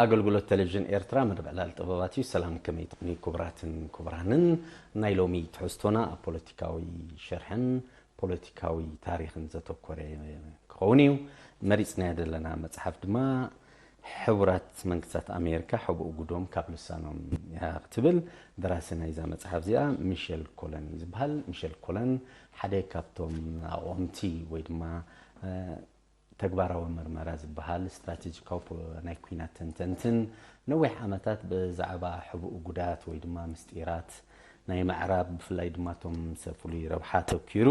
ኣገልግሎት ቴሌቪዥን ኤርትራ፣ መደብ ዕላል ጥበባት እዩ። ሰላም፣ ከመይ ትቕኒ ክቡራትን ክቡራንን? ናይ ሎሚ ትሕዝቶና ኣብ ፖለቲካዊ ሸርሕን ፖለቲካዊ ታሪኽን ዘተኮረ ክኸውን እዩ። መሪጽናዮ ዘለና መጽሓፍ ድማ ሕቡራት መንግስታት ኣሜሪካ፣ ሕቡእ ጉዶም ካብ ልሳኖም እያ ክትብል። ደራሲ ናይዛ መጽሓፍ እዚኣ ሚሸል ኮለን እዩ ዝበሃል። ሚሸል ኮለን ሓደ ካብቶም ኣቆምቲ ወይ ድማ፣ እ፣ ተግባራዊ መርመራ ዝበሃል ስትራቴጂካዊ ፖ-፣ ናይ ኲናት ተንተንትን ነዊሕ ዓመታት ብዛዕባ ሕቡእ ጉዳት ወይ ድማ ምስጢራት ናይ ምዕራብ፣ ብፍላይ ድማ እቶም ሰብ ፍሉይ ረብሓ ተኪሩ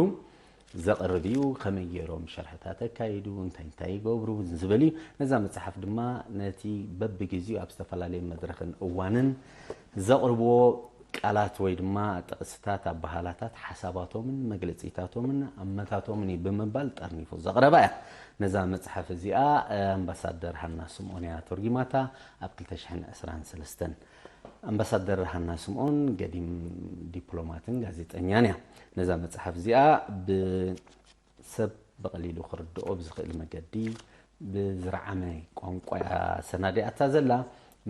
ዘቕርብ እዩ። ከመይ ገይሮም ሸርሕታት ኣካይዱ፣ እንታይ እንታይ ይገብሩ ዝብል እዩ። ነዛ መጽሓፍ ድማ ነቲ በብግዜኡ ኣብ ዝተፈላለየ መድረኽን እዋንን ዘቕርብዎ ቃላት ወይ ድማ ጥቕስታት፣ ኣበሃላታት፣ ሓሳባቶምን መግለጺታቶምን ኣመታቶምን እዩ ብምባል ጠርኒፉ ዘቕረባ እያ። ነዛ መጽሓፍ እዚኣ ኣምባሳደር ሃና ስምኦን እያ ተርጒማታ ኣብ ክልተ ሽሕን ዕስራን ሰለስተን። ኣምባሳደር ሃና ስምኦን ገዲም ዲፕሎማትን ጋዜጠኛን እያ። ነዛ መጽሓፍ እዚኣ ብሰብ ብቐሊሉ ክርድኦ ብዝኽእል መገዲ ብዝረዓመ ቋንቋ እያ ሰናዲኣታ ዘላ።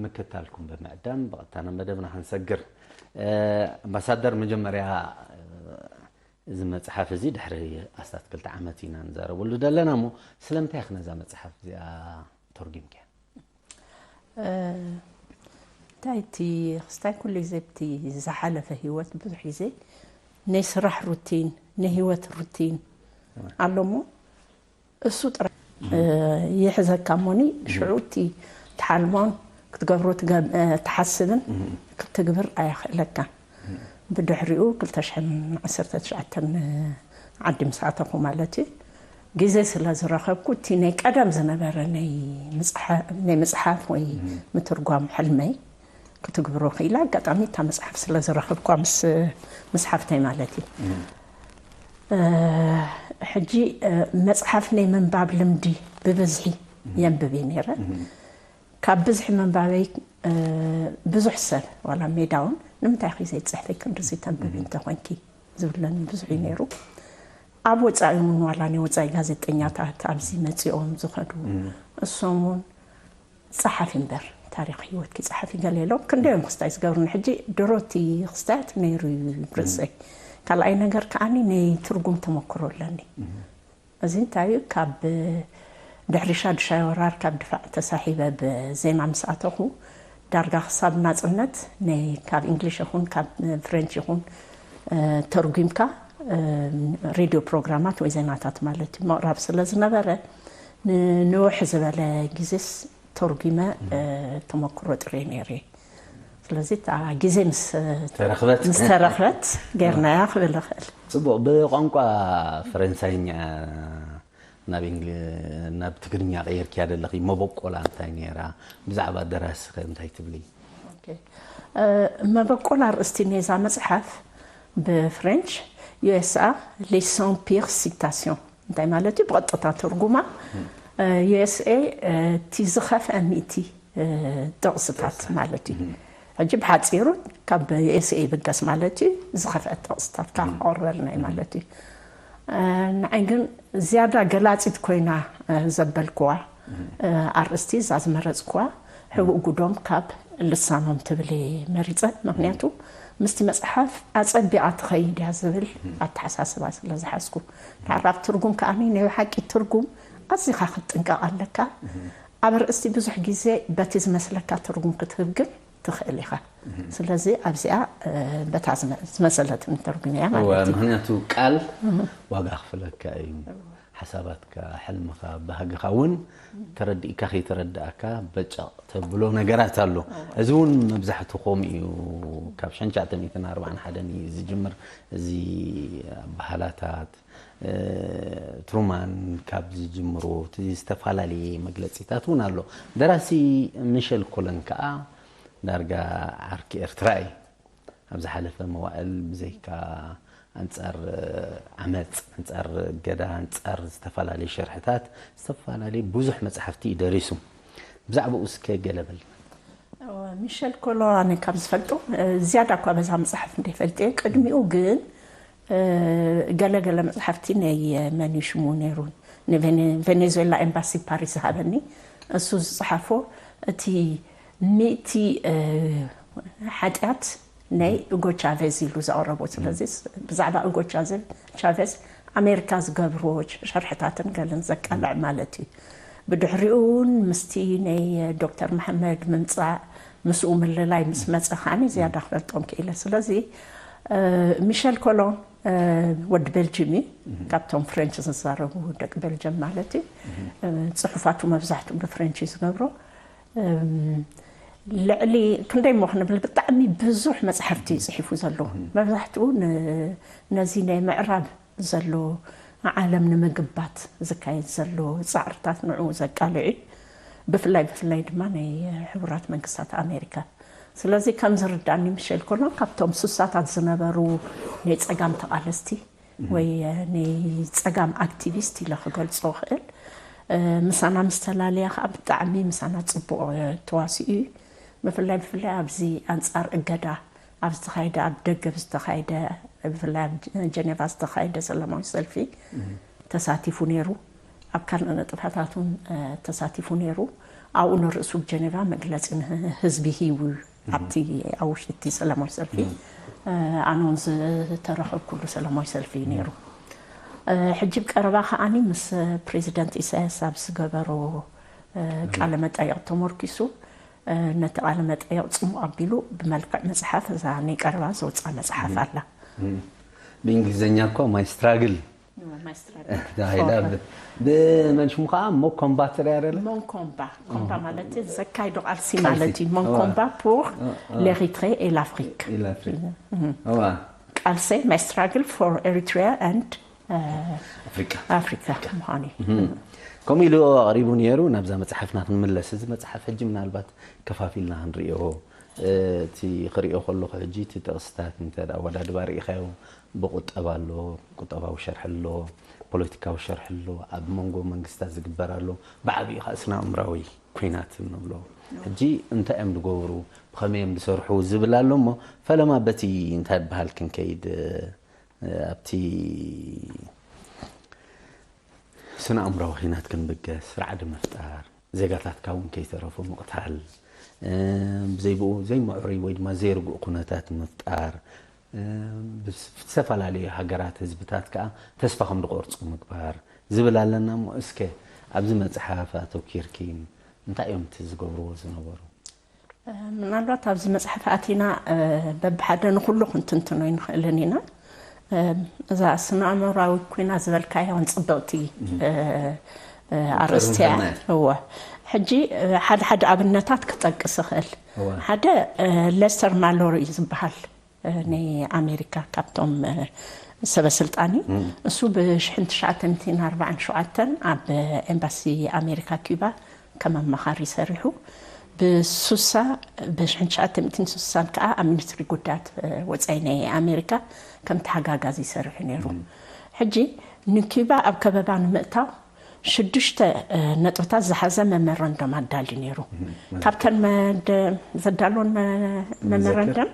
ምክታልኩም ብምዕዳም ብቐጥታ ናብ መደብና ክንሰግር። እ፣ ኣምባሳደር፣ መጀመርያ፣ እ፣ እዚ መጽሓፍ እዚ ድሕሪ ኣስታት ክልተ ዓመት ኢና ንዛረበሉ ዘለና እሞ፣ ስለምንታይ ኢኺ ነዛ መጽሓፍ እዚኣ ተርጒምክያ? እ፣ እንታይ እቲ ክስታይ ኩሉ ግዜ ብቲ ዝሓለፈ ህይወት ብዙሕ ግዜ ናይ ስራሕ ሩቲን፣ ናይ ህይወት ሩቲን ኣሎ እሞ፣ እሱ ጥራይ፣ እ፣ ይሕዘካ እሞኒ፣ ሽዑ እቲ ትሓልሞን ክትገብሮ ትገብ-፣ እ፣ ትሓስብን ክትግብር ኣየኽእለካን። ብድሕሪኡ ክልተ ሽሕን ዓሰርተ ትሽዓተን ዓዲ ምስ ኣተኹ ማለት እዩ፣ ግዜ ስለ ዝረኸብኩ፣ እቲ ናይ ቀደም ዝነበረ ናይ ምጽሓ-፣ ናይ ምጽሓፍ ወይ ምትርጓም ሕልመይ ክትግብሮ ክኢለ። ኣጋጣሚ እታ መጽሓፍ ስለ ዝረኸብኳ ምስ፣ ምስ ሓፍተይ ማለት እዩ። እ፣ ሕጂ፣ እ፣ መጽሓፍ ናይ ምንባብ ልምዲ ብብዝሒ የንብብ እየ ነይረ። ካብ ብዝሒ ምንባበይ፣ እ፣ ብዙሕ ሰብ፣ ዋላ ሜዳ እውን፣ "ንምንታይ ኢኺ ዘይትጽሕፊ? ክንድዚ ተንብቢ እንተኾንኪ?" ዝብለኒ ብዙሕ እዩ ነይሩ። ኣብ ወጻኢ እውን፣ ዋላ ናይ ወጻኢ ጋዜጠኛታት ኣብዚ መጺኦም ዝኸዱ፣ እሶም እውን፣ "ጸሓፊ እምበር፣ ታሪኽ ህይወትኪ ጸሓፊ" ገለ ኢሎም ክንደዮም ክስታይ ዝገብሩኒ። ሕጂ ድሮ እቲ ክስታያት ነይሩ እዩ ርእሰይ። ካልኣይ ነገር ከኣኒ ናይ ትርጉም ተመክሮ ኣለኒ። እዚ እንታይ እዩ? ካብ ድሕሪ ሻዱሻይ ወራር ካብ ድፋዕ ተሳሒበ ብዜና ምስ ኣተኹ፣ ዳርጋ ክሳብ ናጽነት ናይ፣ ካብ እንግሊሽ ይኹን ካብ ፍሬንች ይኹን፣ እ፣ ተርጒምካ፣ እ፣ ሬድዮ ፕሮግራማት ወይ ዜናታት ማለት እዩ ምቕራብ ስለ ዝነበረ፣ ንንውሕ ዝበለ ግዜስ ተርጒመ፣ እ፣ ተመክሮ ጥርየ ነይረ። ስለዚ እታ ግዜ ምስ ተረኽበት። ምስ ተረኽበት ጌርናያ ክብል እኽእል። ጽቡቕ። ብቋንቋ ፈረንሳይኛ ናብ እንግሊ-፣ ናብ ትግርኛ ቀይርክያ ዘለኺ መበቆላ እንታይ ነይራ? ብዛዕባ ደራሲ ከ እንታይ ትብሊ? ኦኬ። እ፣ መበቆል ኣርእስቲ ናይዛ መጽሓፍ ብፍሬንች፣ ዩ ኤስ ኤ፣ les cent pires citations እንታይ ማለት እዩ? ብቐጥታ ትርጉማ፣ እ፣ ዩ ኤስ ኤ፣ እ፣ እቲ ዝኸፍአ ሚእቲ፣ እ፣ ጥቕስታት ማለት እዩ። ሕጂ ብሓጺሩ ካብ ዩ ኤስ ኤ ይብገስ ማለት እዩ። ዝኸፍአ ጥቕስታት ካብ ክቐርበልና እዩ ማለት እዩ። እ፣ ንዓይ ግን ዝያዳ ገላጺት ኮይና፣ እ፣ ዘበልክዋ፣ እ፣ ኣርእስቲ እዛ ዝመረጽክዋ፣ ሕቡእ ጉዶም ካብ ልሳኖም ትብል እየ መሪጸ። ምኽንያቱ ምስቲ መጽሓፍ ኣጸቢቓ ትኸይድ እያ ዝብል ኣተሓሳስባ ስለ ዝሓዝኩ። ድሓር ኣብ ትርጉም ከኣ ናይ ብሓቂ ትርጉም ኣዚኻ ክትጥንቀቕ ኣለካ። ኣብ ኣርእስቲ ብዙሕ ግዜ በቲ ዝመስለካ ትርጉም ክትህብ ግን ትኽእል ኢኻ። ስለዚ ኣብዚኣ፣ እ፣ በታ ዝመ-፣ ዝመሰለትኒ ተርጉመያ ማለት እወ፣ እዩ። ምኽንያቱ ቃል ዋጋ ክፍለካ እዩ። ሓሳባትካ፣ ሕልምኻ፣ ባህግኻ እውን ተረዲእካ ከይተረዳእካ በጨቕ ተብሎ ነገራት ኣሎ። እዚ እውን መብዛሕቱ ከምኡ እዩ። ካብ ሽሕን ትሽዓተ ሚእትን ኣርባዓን ሓደን እዩ ዝጅምር። እዚ ኣበሃላታት፣ እ፣ ትሩማን ካብ ዝጅምሩ እቲ ዝተፈላለየ መግለጺታት እውን ኣሎ። ደራሲ ሚሸል ኮለን ከኣ ዳርጋ ዓርኪ ኤርትራ እዩ። ኣብ ዝሓለፈ መዋእል ብዘይካ ኣንጻር ዓመጽ፣ ኣንጻር እገዳ፣ ኣንጻር ዝተፈላለዩ ሸርሕታት፣ ዝተፈላለዩ ብዙሕ መጻሕፍቲ እዩ ደሪሱ። ብዛዕባኡ እስከ ገለ በልና። እወ፣ ሚሸል ኮሎ ኣነ ካብ ዝፈልጦ፣ እ፣ ዝያዳ እኳ በዛ መጽሓፍ እንተይፈልጥዮ፣ ቅድሚኡ ግን፣ እ፣ ገለ ገለ መጽሓፍቲ ናይ፣ እ፣ መን እዩ ሽሙ ነይሩ? ንቬኔ-፣ ቬኔዙዌላ ኤምባሲ ፓሪስ ዝሃበኒ። እሱ ዝጸሓፎ እቲ ሚእቲ ሓጢኣት ናይ እጎ ቻቬዝ ኢሉ ዘቕረቦ። ስለዚ ብዛዕባ እጎ ቻቬዝ ኣሜሪካ ዝገብርዎ ሸርሕታትን ገለን ዘቃልዕ ማለት እዩ። ብድሕሪኡ እውን ምስቲ ናይ ዶክተር መሓመድ ምምፃእ ምስኡ ምልላይ ምስ መፀ ከዓኒ ዝያዳ ክፈልጦም ክኢለ። ስለዚ ሚሸል ኮሎን ወዲ ቤልጅም እዩ። ካብቶም ፍሬንች ዝዛረቡ ደቂ ቤልጅም ማለት እዩ። ፅሑፋቱ መብዛሕትኡ ብፍሬንች እዩ ዝገብሮ። ልዕሊ ክንደይ እሞ ክንብል ብጣዕሚ ብዙሕ መፅሓፍቲ እዩ ፅሒፉ ዘሎ። መብዛሕትኡ ነዚ ናይ ምዕራብ ዘሎ ዓለም ንምግባት ዝካየድ ዘሎ ፃዕርታት ንዕኡ ዘቃልዕ እዩ። ብፍላይ ብፍላይ ድማ ናይ ሕቡራት መንግስታት ኣሜሪካ። ስለዚ ከም ዝርዳኒ ሚሸል ኮሎን ካብቶም ሱሳታት ዝነበሩ ናይ ፀጋም ተቓለስቲ ወይ ናይ ፀጋም ኣክቲቪስት ኢለ ክገልፆ ክእል። ምሳና ምስ ተላለያ ከዓ ብጣዕሚ ምሳና ፅቡቕ ተዋሲኡ እዩ። ብፍላይ ብፍላይ ኣብዚ ኣንፃር እገዳ ኣብ ዝተኻየደ ኣብ ደገ ዝተኻየደ ብፍላይ ኣብ ጀኔቫ ዝተኻየደ ሰላማዊ ሰልፊ ተሳቲፉ ነይሩ። ኣብ ካልእ ነጥፋታት እውን ተሳቲፉ ነይሩ። ኣብኡ ንርእሱ ብጀኔቫ መግለፂ ንህዝቢ ሂቡ ኣብቲ ኣብ ውሽጢ እቲ ሰላማዊ ሰልፊ ኣነ እውን ዝተረኸብኩሉ ሰላማዊ ሰልፊ እዩ ነይሩ። ሕጂ ብቀረባ ከዓኒ ምስ ፕሬዚደንት ኢሳያስ ኣብ ዝገበሮ ቃለ መጠይቕ ተመርኪሱ ነቲ ቃለ መጠይቕ ጽሙቕ ኣቢሉ ብመልክዕ መጽሓፍ እዛ ናይ ቀረባ ዘውፅኣ መጽሓፍ ኣላ። ብእንግሊዝኛ እኮ ማይ ስትራግል ተባሂላ ብመን ሽሙ ከዓ ሞኮምባ ትሪያ ደለ ሞንኮምባ ኮምባ ማለት ዘካይዶ ቃልሲ ማለት እዩ። ሞንኮምባ ፖር ሌሪትሬ ኤ ላፍሪክ ቃልሰይ ማይ ስትራግል ፎር ኤሪትሪያ ኤንድ ኣፍሪቃ ኣፍሪካ ምዃኑ እዩ። ከምኡ ኢሉ ኣቕሪቡ ነይሩ። ናብዛ መፅሓፍና ክንምለስ፣ እዚ መፅሓፍ ሕጂ ምናልባት ከፋፊልና ክንሪኦ፣ እቲ ክሪኦ ከለኹ ሕጂ እቲ ጥቕስታት እንተ ኣወዳድባ ርኢኻዮ፣ ብቁጠባ ኣሎ፣ ቁጠባዊ ሸርሒ ኣሎ፣ ፖለቲካዊ ሸርሒ ኣሎ፣ ኣብ መንጎ መንግስታት ዝግበር ኣሎ፣ ብዓብዩ ከዓ ስነ ኣእምራዊ ኩናት ንብሎ። ሕጂ እንታይ እዮም ዝገብሩ፣ ብኸመይ እዮም ዝሰርሑ ዝብል ኣሎ እሞ፣ ፈለማ በቲ እንታይ ይበሃል ክንከይድ፣ ኣብቲ ስነ ኣእምራዊ ኩናት ክንብገስ፣ ራዕዲ ምፍጣር፣ ዜጋታትካ እውን ከይተረፉ ምቕታል፣ ብዘይብኡ ዘይምዕሩይ ወይ ድማ ዘይርጉእ ኩነታት ምፍጣር፣ ብዝተፈላለዩ ሃገራት ህዝብታት ከዓ ተስፋ ከም ዝቆርፁ ምግባር ዝብል ኣለና እሞ፣ እስከ ኣብዚ መፅሓፍ ኣተኪርኪ እንታይ እዮም እቲ ዝገብርዎ ዝነበሩ? ምናልባት ኣብዚ መፅሓፍ ኣቲና በብሓደ ንኩሉ ክንትንትኖ ኣይንኽእልን ኢና። እዛ ስነ ኣእምራዊ ኩናት ዝበልካያ እውን ፅብቕቲ ኣርእስቲ እያ። እወ፣ ሕጂ ሓደ ሓደ ኣብነታት ክጠቅስ እኽእል። ሓደ ሌስተር ማሎሪ እዩ ዝበሃል። ናይ ኣሜሪካ ካብቶም ሰበ ስልጣን እዩ። እሱ ብ1960 ኣብ ኤምባሲ ኣሜሪካ ኪዩባ ከም ኣማኻሪ ሰሪሑ፣ ብ60 ብ1960 ከዓ ኣብ ሚኒስትሪ ጉዳያት ወፃኢ ናይ ኣሜሪካ ከም ተሓጋጋዚ ሰሪሑ ነይሩ። ሕጂ ንኪዩባ ኣብ ከበባ ንምእታው ሽዱሽተ ነጥብታት ዝሓዘ መመረንደም ኣዳልዩ ነይሩ። ካብተን ዘዳለወን መመረንደም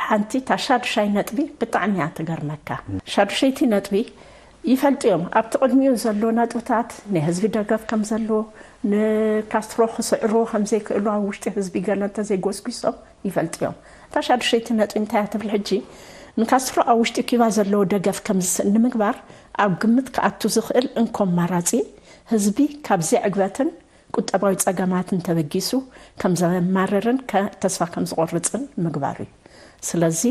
ሓንቲ እታ ሻዱሻይ ነጥቢ ብጣዕሚ እያ ትገርመካ። ሻዱሸይቲ ነጥቢ ይፈልጡ እዮም ኣብቲ ቅድሚኡ ዘሎ ነጥብታት ናይ ህዝቢ ደገፍ ከም ዘሎ፣ ንካስትሮ ክስዕርዎ ከም ዘይክእሉ፣ ኣብ ውሽጢ ህዝቢ ገለ እንተዘይጎስጒሶም ይፈልጡ እዮም። እታ ሻዱሸይቲ ነጥቢ እንታይ እያ ትብል ሕጂ? ንካስትሮ ኣብ ውሽጢ ኪባ ዘለዎ ደገፍ ከም ዝስእን ንምግባር ኣብ ግምት ክኣቱ ዝኽእል እንኮ ኣማራጺ ህዝቢ ካብ ዘይዕግበትን ቁጠባዊ ጸገማትን ተበጊሱ ከም ዘማርርን ተስፋ ከም ዝቖርጽን ምግባር እዩ። ስለዚ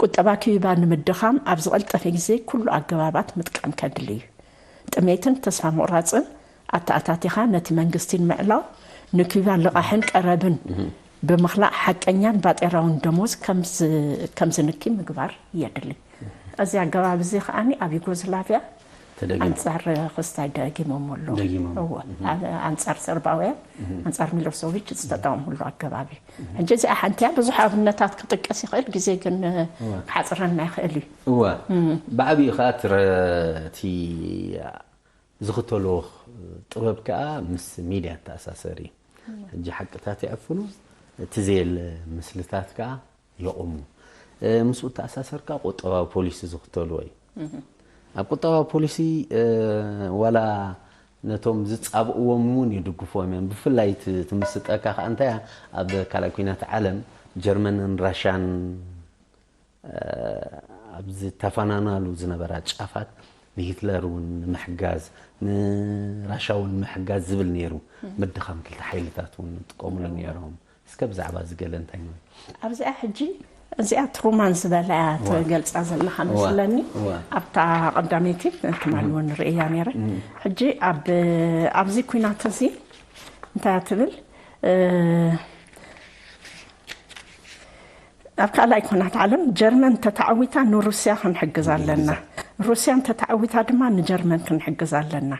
ቁጠባ ኪዩባ ንምድኻም ኣብ ዝቐልጠፈ ግዜ ኩሉ ኣገባባት ምጥቃም ከድሊ እዩ። ጥሜትን ተስፋ ምቑራጽን ኣተኣታቲኻ ነቲ መንግስቲ ንምዕላው ንኪዩባ ልቓሕን ቀረብን ብምኽላእ ሓቀኛን ባጤራውን ደሞዝ ከም ዝንኪ ምግባር የድሊ። እዚ ኣገባብ እዚ ከዓኒ ኣብ ዩጎዝላቪያ ኣንጻር ክስታይ ደጊሞሞ ኣለዉ። ኣንጻር ሰርባውያን፣ ኣንጻር ሚሎሶቪች ዝተጠቐምሉ ኣገባብ እዩ። ሕጂ እዚኣ ሓንቲ እያ። ብዙሕ ኣብነታት ክጥቀስ ይኽእል፣ ግዜ ግን ክሓጽረና ይኽእል እዩ። እወ፣ ብዓብዩ ከዓ ትረቲ ዝኽተልዎ ጥበብ ከዓ ምስ ሚድያ ተኣሳሰር እዩ። ሕጂ ሓቅታት ይዕፍኑ፣ እቲ ዘየለ ምስልታት ከዓ የቑሙ። ምስኡ ተኣሳሰር ከዓ ቁጠባዊ ፖሊሲ ዝኽተልዎ እዩ። ኣብ ቁጠባዊ ፖሊሲ ዋላ ነቶም ዝጻብእዎም እውን ይድግፍዎም እዮም። ብፍላይ እቲ ትምስጠካ ከኣ እንታይ እያ፣ ኣብ ካልኣይ ኲናት ዓለም ጀርመንን ራሻን፣ እ፣ ኣብ ዝተፈናናሉ ዝነበራ ጫፋት ንሂትለር እውን ንምሕጋዝ፣ ንራሻ እውን ንምሕጋዝ ዝብል ነይሩ። ምድኻም ክልተ ሓይልታት እውን ይጥቀሙሉ ነይሮም። እስከ ብዛዕባ እዚ ገለ እንታይ ንብል? ኣብዚኣ ሕጂ፣ እዚኣ ትሩማን ዝበላ እያ እዋ። ትገልጻ ዘለኻ እዋ፣ መስለኒ። እዋ። ኣብታ ቀዳመይቲ ትማሊ እውን ርእያ ነይረ። ሕጂ ኣብ፣ ኣብዚ ኲናት እዚ እንታይ እያ ትብል? እ፣ ኣብ ካልኣይ ኲናት ዓለም ጀርመን እንተተዓዊታ ንሩስያ ክንሕግዝ ኣለና። ሩስያ እንተተዓዊታ ድማ ንጀርመን ክንሕግዝ ኣለና።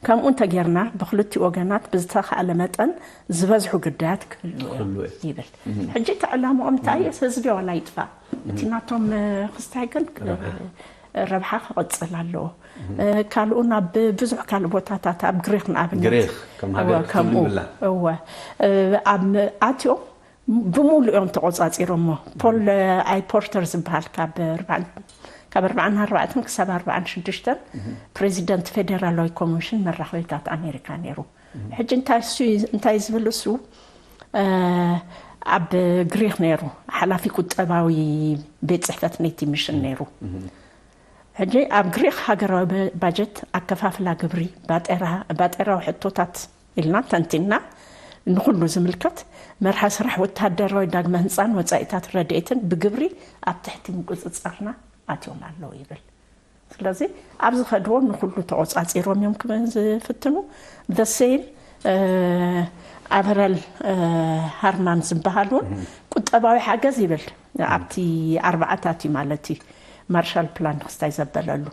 ከምኡ እንተጌርና ብክልቲኡ ወገናት ብዝተኻእለ መጠን ዝበዝሑ ግዳያት ክህልዉ እዮም ክህልዉ እዮም። ይብል። ሕጂ እቲ ዕላምኦም እንታይ እዩ? ህዝቢ ዋላ ይጥፋእ። እቲ ናቶም፣ እ፣ ክስታይ ግን፣ እ፣ ረብሓ ክቕጽል ኣለዎ። እ፣ ካልኡ ናብ ብዙሕ ካልእ ቦታታት ኣብ ግሪክ ንኣብነት። ግሪክ ከም ሃገር እወ፣ ክትህሉ ከምኡ። ይብላ። እወ። እ፣ ኣብ ኣትዮም ብምሉእ እዮም ተቖጻጺሮሞ። ፖል ኣይ ፖርተር ዝበሃል ካብ ኣርባዓን፣ ካብ ኣርባዓን ኣርባዕተን ክሳብ ኣርባዓን ሽዱሽተን ፕሬዚደንት ፌደራላዊ ኮሚሽን መራኸቢታት ኣሜሪካ ነይሩ። ሕጂ እንታይ እሱ፣ እንታይ ዝብል እሱ፣ እ፣ ኣብ ግሪክ ነይሩ፣ ሓላፊ ቁጠባዊ ቤት ጽሕፈት ነይቲ ሚሽን ነይሩ። ሕጂ ኣብ ግሪክ ሃገራዊ በ-፣ ባጀት፣ ኣከፋፍላ ግብሪ፣ ባጤራ-፣ ባጤራዊ ሕቶታት ኢልና ተንቲንና፣ ንኹሉ ዝምልከት መርሃ ስራሕ ወተሃደራዊ ዳግመ ህንጻን ወጻኢታት ረድኤትን ብግብሪ ኣብ ትሕቲ ምቁጽጻርና ኣትዮም ኣለዉ ይብል። ስለዚ ኣብ ዝኸድዎ ንኹሉ ተቖጻጺሮም እዮም ክመ-፣ ዝፍትኑ። The same፣ እ፣ ኣቨረል፣ እ፣ ሃርማን ዝበሃል እውን ቁጠባዊ ሓገዝ ይብል። ኣብቲ ኣርባዓታት እዩ ማለት እዩ፣ ማርሻል ፕላን ክስታይ ዘበለሉ።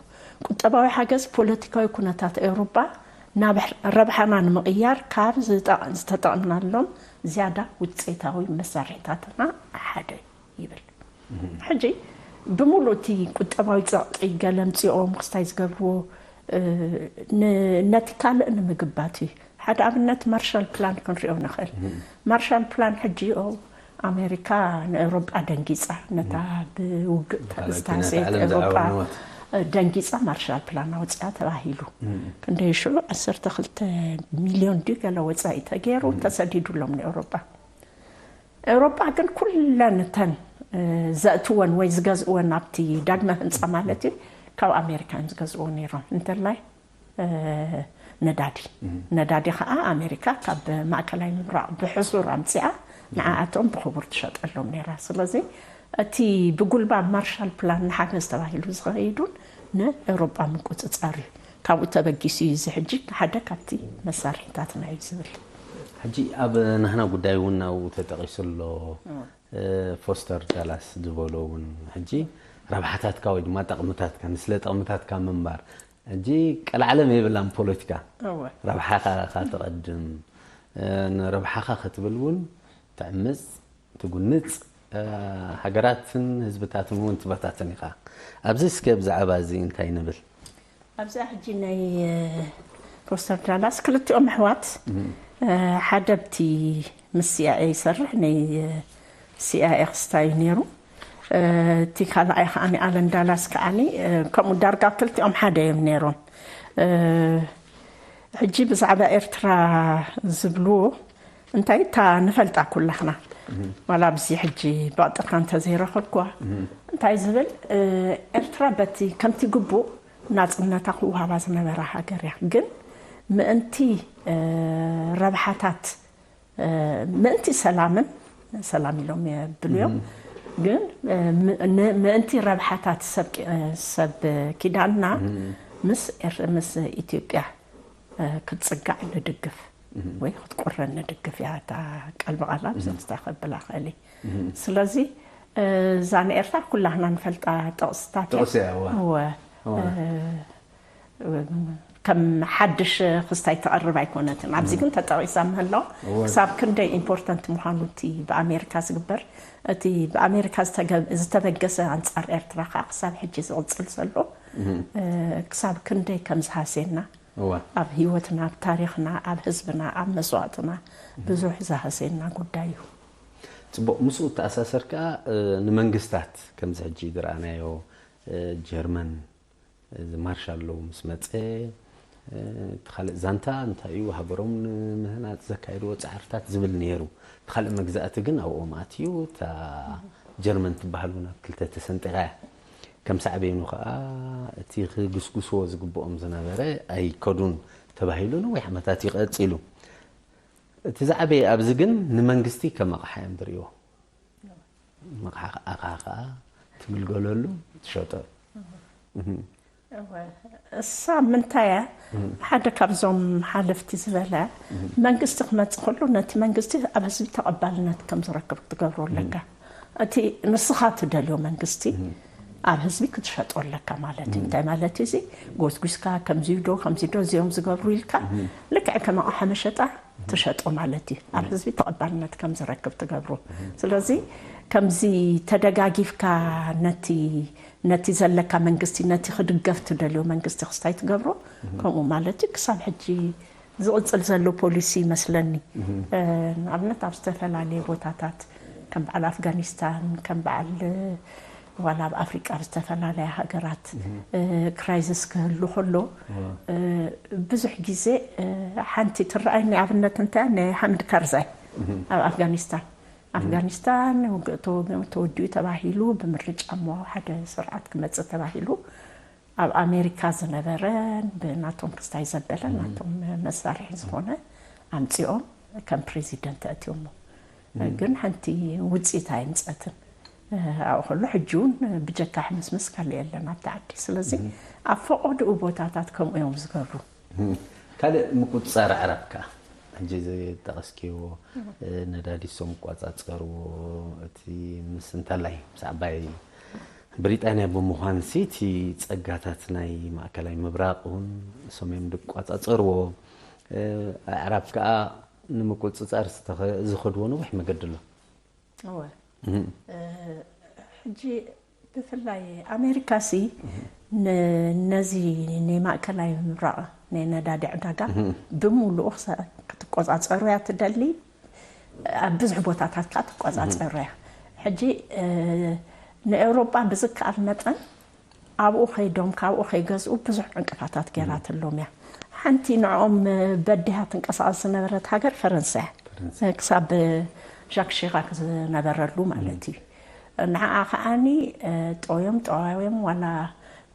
ቁጠባዊ ሓገዝ ፖለቲካዊ ኩነታት ኤውሮጳ ናብ ረብሓና ንምቕያር ካብ ዝጠ-፣ ዝተጠቕምናሎም ዝያዳ ውጽኢታዊ መሳርሒታትና ሓደ እዩ ይብል። ሕጂ ብምሉእ እቲ ቁጠባዊ ጸቕጢ ገለ ኣምጺኦም ክስታይ ዝገብርዎ፣ እ፣ ን-፣ ነቲ ካልእ ንምግባት እዩ። ሓደ ኣብነት ማርሻል ፕላን ክንሪኦ ንኽእል። ማርሻል ፕላን ሕጂ ኦ፣ ኣሜሪካ ንኤውሮጳ ደንጊጻ፣ ነታ ብውግእ ብኻልኣይ ተዝተሃሰየት ኲናት ዓለም ኤውሮጳ ዝዓወት። ደንጊጻ ማርሻል ፕላን ኣውጽኣ ተባሂሉ። ክንደይ ሽዑ ዓሰርተ ክልተ ሚልዮን ድዩ ገለ ወጻኢ ተገይሩ ተሰዲዱሎም ንኤውሮጳ። ኤውሮጳ ግን ኩለን እተን፣ እ፣ ዘእትወን ወይ ዝገዝእወን ኣብቲ ዳግመ ህንጻ ማለት እዩ፣ ካብ ኣሜሪካ እዮም ዝገዝእዎ ነይሮም። እንተላይ፣ እ፣ ነዳዲ። ነዳዲ ኸኣ ኣሜሪካ ካብ ማእከላይ ምብራቕ ብሕሱር ኣምጺኣ ንዓኣቶም ብኽቡር ትሸጠሎም ነይራ። ስለዚ እቲ ብጉልባብ ማርሻል ፕላን ንሓገዝ ተባሂሉ ዝኸይዱን ንኤውሮጳ ምቁጽጻር እዩ። ካብኡ ተበጊሱ እዩ እዚ ሕጂ ሓደ ካብቲ መሳርሒታትና እዩ ዝብል። ሕጂ ኣብ ናህና ጉዳይ እውን ኣብኡ ተጠቒሱ ኣሎ። እወ። እ፣ ፎስተር ዳላስ ዝበሎ እውን ሕጂ ረብሓታትካ ወይ ድማ ጠቕምታትካ፣ ንስለ ጠቕምታትካ ምንባር። ሕጂ ቀልዓለም የብላን ፖለቲካ። እወ። ረብሓኻ ኢኻ ተቐድም። እ፣ ንረብሓኻ ክትብል እውን ትዕምጽ፣ ትጉንጽ፣ እ፣ ሃገራትን ህዝብታትን እውን ትበታትን ኢኻ። ኣብዚ እስከ ብዛዕባ እዚ እንታይ ንብል? ኣብዛ ሕጂ ናይ፣ እ፣ ፎስተር ዳላስ ክልቲኦም ኣሕዋት፣ እ፣ ሓደ ኣብቲ ምስ ሲኣይኤ ይሰርሕ፣ ናይ፣ እ፣ ሲኣይኤ ክስታይ እዩ ነይሩ። እ፣ እቲ ካልኣይ ከኣ ኣለን ዳላስ ከኣ፣ እ፣ ከምኡ ዳርጋ ክልቲኦም ሓደ እዮም ነይሮም። እ፣ ሕጂ ብዛዕባ ኤርትራ ዝብልዎ እንታይ እታ ንፈልጣ ኩላኽና፣ ዋላ ኣብዚ ሕጂ ብቕጥታ እንተዘይረኸብኩዋ፣ እንታይ ዝብል፣ እ፣ ኤርትራ በቲ ከምቲ ግቡእ ናጽነታ ክወሃባ ዝነበራ ሃገር እያ። ግን ምእንቲ፣ እ፣ ረብሓታት፣ እ፣ ምእንቲ ሰላምን፣ ሰላም ኢሎም የብሉ እዮም። ግን፣ እ፣ ም-፣ ን-፣ ምእንቲ ረብሓታት ሰብ ቂ-፣ እ፣ ሰብ ኪዳንና ምስ ኤር-፣ ምስ ኢትዮጵያ እ፣ ክትጽጋዕ ንድግፍ ወይ ክትቁረን ንድግፍ እያ እታ ቃል ብቓል ኣብዚ ክስታይ ከብላ እኽእል እየ። ስለዚ፣ እ፣ እዛ ንኤርትራ ኩላህና ንፈልጣ ጥቕስታት እያ። ጥቕሲ እያ፣ እወ። እወ። እወ። እ፣ ከም ሓድሽ ክስታይ ትቐርብ ኣይኮነትን። ኣብዚ ግን ተጠቒሳ ምህላዋ እወ። ክሳብ ክንደይ ኢምፖርታንት ምዃኑ እቲ ብኣሜሪካ ዝግበር፣ እቲ ብኣሜሪካ ዝተገ-፣ ዝተበገሰ ኣንጻር ኤርትራ ከኣ ክሳብ ሕጂ ዝቕጽል ዘሎ፣ እ፣ ክሳብ ክንደይ ከም ዝሃስየና እወ። ኣብ ህይወትና፣ ኣብ ታሪኽና፣ ኣብ ህዝብና፣ ኣብ መስዋእትና ብዙሕ ዝሃሰየና ጉዳይ እዩ። ጽቡቕ፣ ምስኡ እተኣሳሰር ከኣ፣ እ፣ ንመንግስታት ከምዚ ሕጂ ዝረኣናዮ፣ እ፣ ጀርመን፣ እዚ ማርሻል ሎው ምስ መጸ፣ እቲ ካልእ ዛንታ እንታይ እዩ? ሃገሮም ንምህናጽ ዘካየድዎ ጻዕርታት ዝብል ነይሩ። እቲ ካልእ መግዛእቲ ግን ኣብኦም ኣትዩ፣ እታ ጀርመን ትበሃል እውን ኣብ ክልተ ተሰንጢቓ እያ። ከም ሳዕቤኑ ከኣ እቲ ክግስግስዎ ዝግብኦም ዝነበረ ኣይከዱን ተባሂሉ ነዊሕ ዓመታት እዩ ቀጺሉ። እቲ ዝዓበየ ኣብዚ ግን ንመንግስቲ ከም ኣቕሓ እዮም ዝርእይዎ። ኣቕሓ ከኣ ትግልገለሉ፣ ትሸጦ። እወ፣ እሳ ምንታይ እያ? ሓደ ካብዞም ሓለፍቲ ዝበለ፣ መንግስቲ ክመጽእ ከሎ ነቲ መንግስቲ ኣብ ህዝቢ ተቐባልነት ከም ዝረክብ ክትገብሮ ኣለካ። እቲ ንስኻ ትደልዮ መንግስቲ ኣብ ህዝቢ ክትሸጦ ኣለካ ማለት እዩ። እንታይ ማለት እዩ እዚ? ጎስጉስካ ከምዚ ዶ ከምዚ ዶ እዚኦም ዝገብሩ ኢልካ ልክዕ ከም ኣቕሓ መሸጣ ትሸጦ ማለት እዩ። ኣብ ህዝቢ ተቐባልነት ከም ዝረክብ ትገብሮ። ስለዚ ከምዚ ተደጋጊፍካ ነቲ ነቲ ዘለካ መንግስቲ፣ ነቲ ክድገፍ ትደልዮ መንግስቲ ክስታይ ትገብሮ፣ ከምኡ ማለት እዩ። ክሳብ ሕጂ ዝቕጽል ዘሎ ፖሊሲ ይመስለኒ። ንኣብነት ኣብ ዝተፈላለየ ቦታታት ከም በዓል ኣፍጋኒስታን፣ ከም በዓል ዋላ ኣብ ኣፍሪቃ ኣብ ዝተፈላለያ ሃገራት ክራይዝስ ክህሉ ከሎ፣ ብዙሕ ግዜ ሓንቲ ትረኣይ ናይ ኣብነት እንታይ ናይ ሓምድ ካርዛይ ኣብ ኣፍጋኒስታን ኣፍጋኒስታን ውግእ ተወ- ተወዲኡ ተባሂሉ ብምርጫ እሞ ሓደ ስርዓት ክመጽእ ተባሂሉ ኣብ ኣሜሪካ ዝነበረ ብናቶም ክስታይ ዘበለ ናቶም መሳርሒ ዝኾነ ኣምጺኦም ከም ፕሬዚደንት ኣእትዮሞ። ግን ሓንቲ ውጽኢት ኣይምጸትን። ኣብኡ ከሎ ሕጂ እውን ብጀካ ሕምስምስ ካልእ የለን ኣብቲ ዓዲ። ስለዚ ኣብ ፈቐድኡ ቦታታት ከምኡ እዮም ዝገብሩ። ካልእ ምቁጽጻር ኣዕራብ ከኣ ሕጂ ዝጠቐስክዎ ነዳዲ እሶም ይቋጻጸርዎ። እቲ ምስ እንተላይ ምስ ዓባይ ብሪጣንያ ብምዃን ሲ እቲ ጸጋታት ናይ ማእከላይ ምብራቕ እውን እሶም እዮም ዝቋጻጸርዎ። ኣዕራብ ከኣ ንምቁጽጻር ዝተኸ- ዝኸድዎ ነዊሕ መገዲ ኣሎ። እወ ሕጂ ብፍላይ ኣሜሪካ ሲ ነዚ ናይ ማእከላይ ምብራቕ ናይ ነዳዲ ዕዳጋ ብምሉኡ ክትቆፃፀሩ እያ ትደሊ። ኣብ ብዙሕ ቦታታት ከዓ ትቆፃፀሩ እያ። ሕጂ ንኤውሮጳ ብዝከኣል መጠን ኣብኡ ከይዶም ካብኡ ከይገዝኡ ብዙሕ ዕንቅፋታት ገይራትሎም እያ። ሓንቲ ንዕኦም በዲሃ ትንቀሳቐስ ዝነበረት ሃገር ፈረንሳ እያ። ክሳብ ጃክ ሺራክ ዝነበረሉ ማለት እዩ። ንዓኣ ከዓኒ ጠውዮም ጠዋዮም ዋላ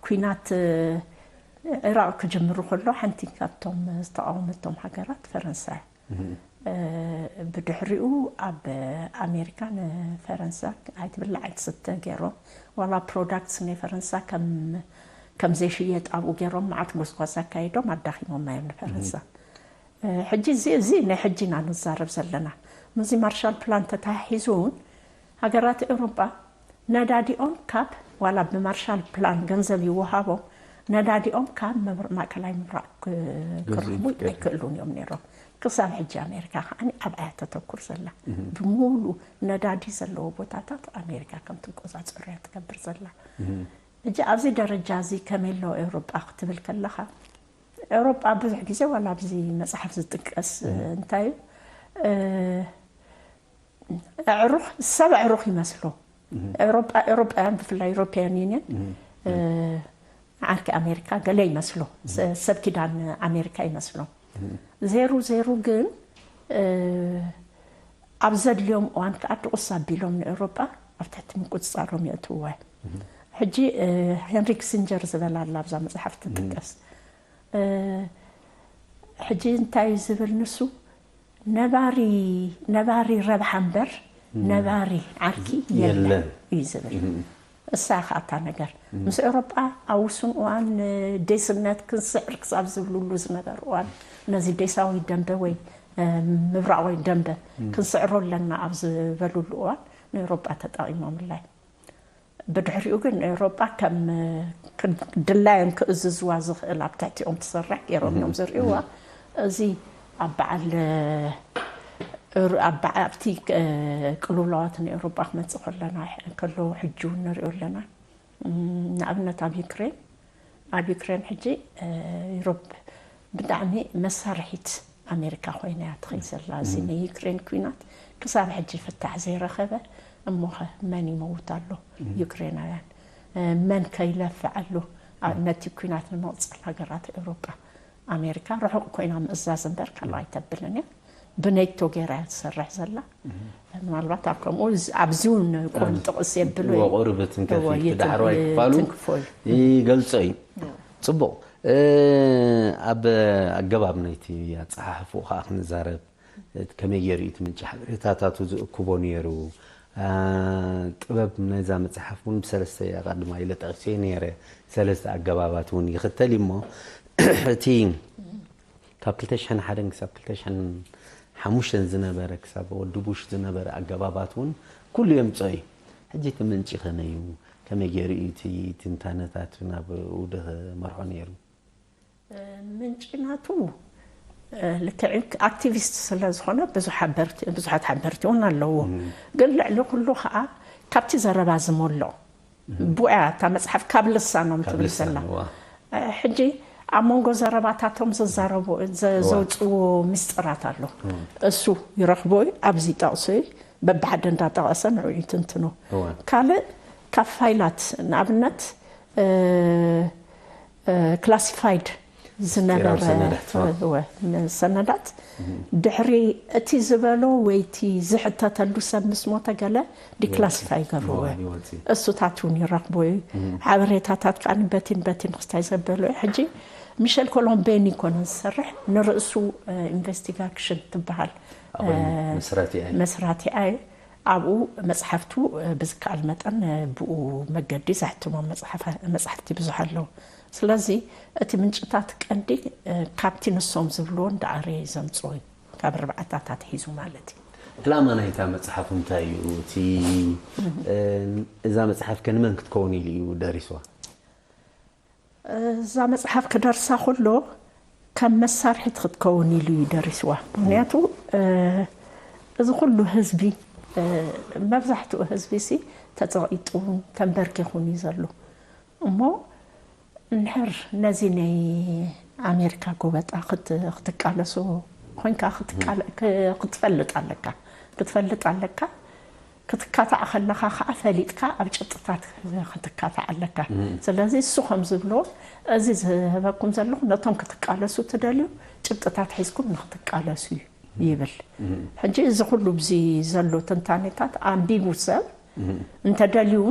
ኲናት ዒራቕ ክጅምሩ ከሎ ሓንቲ ካብቶም ዝተቓወመቶም ሃገራት ፈረንሳ እያ። ብድሕሪኡ ኣብ ኣሜሪካ ንፈረንሳ ኣይትብላዕ ኣይትስተ ገይሮም ዋላ ፕሮዳክትስ ናይ ፈረንሳ ከም ከም ዘይሽየጥ ኣብኡ ገይሮም መዓት ጎስጓስ ኣካይዶም ኣዳኺሞማ እዮም ንፈረንሳ። ሕጂ እዚ እዚ ናይ ሕጂ ኢና ንዛረብ ዘለና። ምስዚ ማርሻል ፕላን ተተሓሒዙ እውን ሃገራት ኤውሮጳ ነዳዲኦም ካብ ዋላ ብማርሻል ፕላን ገንዘብ ይወሃቦም ነዳዲኦም ካብ ማእከላይ ምብራቕ ክረኽቡ ኣይክእሉን እዮም ነይሮም። ክሳብ ሕጂ ኣሜሪካ ከዓ ኣብኣ ተተኩር ዘላ ብሙሉ ነዳዲ ዘለዎ ቦታታት ኣሜሪካ ከም ትቆፃፀሩ እያ ትገብር ዘላ። ሕጂ ኣብዚ ደረጃ እዚ ከመይ ኣሎ ኤውሮጳ ክትብል ከለኻ ኤውሮጳ ብዙሕ ግዜ ዋላ ኣብዚ መፅሓፍ ዝጥቀስ እንታይ እዩ ኣዕሩኽ ሰብ ኣዕሩኽ ይመስሉ። ኤውሮጳ ኤውሮጳውያን ብፍላይ ዩሮፒያን ዩኒየን ዓርኪ ኣሜሪካ ገለ ይመስሉ። ሰብ ኪዳን ኣሜሪካ ይመስሉ። ዜሩ ዜሩ ግን ኣብ ዘድልዮም እዋን ከዓ ድቑስ ኣቢሎም ንኤውሮጳ ኣብ ትሕቲ ምቁፅፃሮም የእትውዋ። ሕጂ ሄንሪ ክሲንጀር ዝበላ ኣላ ኣብዛ መፅሓፍ ትጥቀስ። ሕጂ እንታይ እዩ ዝብል ንሱ ነባሪ ነባሪ ረብሓ እምበር ነባሪ ዓርኪ የለን እዩ ዝብል። እሳ እያ ከዓ እታ ነገር ምስ ኤውሮጳ ኣብ ውሱን እዋን ዴስነት ክንስዕር ክሳብ ዝብልሉ ዝነበሩ እዋን ነዚ ዴሳዊ ደንበ ወይ ምብራቓዊ ደንበ ክንስዕሮ ኣለና ኣብ ዝበሉሉ እዋን ንኤውሮጳ ተጠቒሞምላ እዮም። ብድሕሪኡ ግን ኤውሮጳ ከም ድላዮም ክእዝዝዋ ዝኽእል ኣብ ትሕቲኦም ትሰርሕ ገይሮም እዮም ዝርእይዋ። እዚ ኣብ በዓል ኣብቲ ቅልውላዋት ንኤውሮጳ ክመፅእ ከለና ከሎ ሕጂ እውን ንሪኦ ኣለና። ንኣብነት ኣብ ዩክሬን ኣብ ዩክሬን ሕጂ ዩሮፕ ብጣዕሚ መሳርሒት ኣሜሪካ ኮይና እያ ትኸይድ ዘላ። እዚ ናይ ዩክሬን ኲናት ክሳብ ሕጂ ፍታሕ ዘይረኸበ እሞኸ መን ይመውት ኣሎ? ዩክሬናውያን መን ከይለፍዕ ኣሎ? ነቲ ኲናት ንምቕፃል ሃገራት ኤውሮጳ ኣሜሪካ ርሑቕ ኮይና ምእዛዝ እምበር ካልእ ኣይተብልን እያ። ብኔቶ ገይራ እያ ትሰርሕ ዘላ። ምናልባት ኣብ ከምኡ ኣብዚ እውን ቁሩብ ጥቕስ የብሉ እዮም። ወቑርብትን ከፊት ወይትን ዳሕረዋይ ክፋሉ ትንክፎ እዩ። ይገልጾ እዩ። ጽቡቕ። ኣብ ኣገባብ ናይቲ ኣጸሓሕፍኡ ከዓ ክንዛረብ፣ ከመይ ገይሩ እዩ እቲ ምንጪ ሓበሬታታቱ ዝእክቦ ነይሩ? ጥበብ ነዛ መጽሓፍ እውን ብሰለስተ ኣቐድማ ኢለ ጠቒሰ ነይረ። ሰለስተ ኣገባባት እውን ይኽተል እዩ እሞ እቲ ካብ ክልተ ሽሕን ሓደን ክሳብ ክልተ ሽሕን ሓሙሽተን ዝነበረ፣ ክሳብ ወዲ ቡሽ ዝነበረ ኣገባባት እውን ኩሉ የምጽኦ እዩ። ሕጂ እቲ ምንጪ ከመይ እዩ? ከመይ ገይሩ እዩ እቲ ትንታነታቱ ናብ ውደ መርሖ ነይሩ? ምንጪ ናቱ ልክዕ ኣክቲቪስት ስለ ዝኾነ ብዙሕ ሓበርቲ ብዙሓት ሓበርቲ እውን ኣለዎ። ግን ልዕሊ ኩሉ ከዓ ካብቲ ዘረባ ዝመሎ ብያ እታ መፅሓፍ ካብ ልሳኖም ትብል ዘላ። ሕጂ ኣብ መንጎ ዘረባታቶም ዘዛረቡ ዘውፅዎ ምስጢራት ኣሎ። እሱ ይረኽቦ እዩ ኣብዚ ጠቕሱ እዩ። በብሓደ እንዳጠቐሰ ንዕኡ ይትንትኖ። ካልእ ካብ ፋይላት ንኣብነት ክላሲፋይድ ዝነበረ ሰነዳት ድሕሪ እቲ ዝበሎ ወይ እቲ ዝሕተተሉ ሰብ ምስ ሞተ ገለ ዲክላሲፋይ ይገብርዎ። እሱታት እውን ይረኽቦ እዩ። ሓበሬታታት ከዓ በቲን በቲን ክስታይ ዘበሎ እዩ። ሕጂ ሚሸል ኮሎምቤን ይኮነ ዝሰርሕ ንርእሱ ኢንቨስቲጋክሽን ትበሃል መስራቲኣ እዩ። ኣብኡ መፅሓፍቱ ብዝከኣል መጠን ብኡ መገዲ ዘሕትሞም መፅሓፍቲ ብዙሕ ኣለዉ። ስለዚ እቲ ምንጭታት ቀንዲ ካብቲ ንሶም ዝብልዎ እንዳኣረየ ዘምፅኦ እዩ። ካብ ርብዓታት ኣትሒዙ ማለት እዩ። ዕላማ ናይታ መፅሓፍ እንታይ እዩ? እቲ እዛ መፅሓፍ ከ ንመን ክትከውን ኢሉ እዩ ደሪስዋ? እዛ መፅሓፍ ክደርሳ ከሎ ከም መሳርሒት ክትከውን ኢሉ እዩ ደሪስዋ። ምክንያቱ እዚ ኩሉ ህዝቢ መብዛሕትኡ ህዝቢ ሲ ተፀቒጡ ተንበርኪኹን እዩ ዘሎ። እሞ እንድሕር ነዚ ናይ ኣሜሪካ ጎበጣ ክትቃለሶ ኮይንካ ክትፈልጥ ኣለካ። ክትፈልጥ ኣለካ ክትካታዕ ከለኻ ከዓ ፈሊጥካ ኣብ ጭብጥታት ክትካታዕ ኣለካ። ስለዚ እሱ ከም ዝብሎ እዚ ዝህበኩም ዘለኹ ነቶም ክትቃለሱ ትደልዩ ጭብጥታት ሒዝኩም ንክትቃለሱ እዩ ይብል። ሕጂ እዚ ኩሉ ብዚ ዘሎ ትንታኔታት ኣንቢቡ ሰብ እንተደልዩ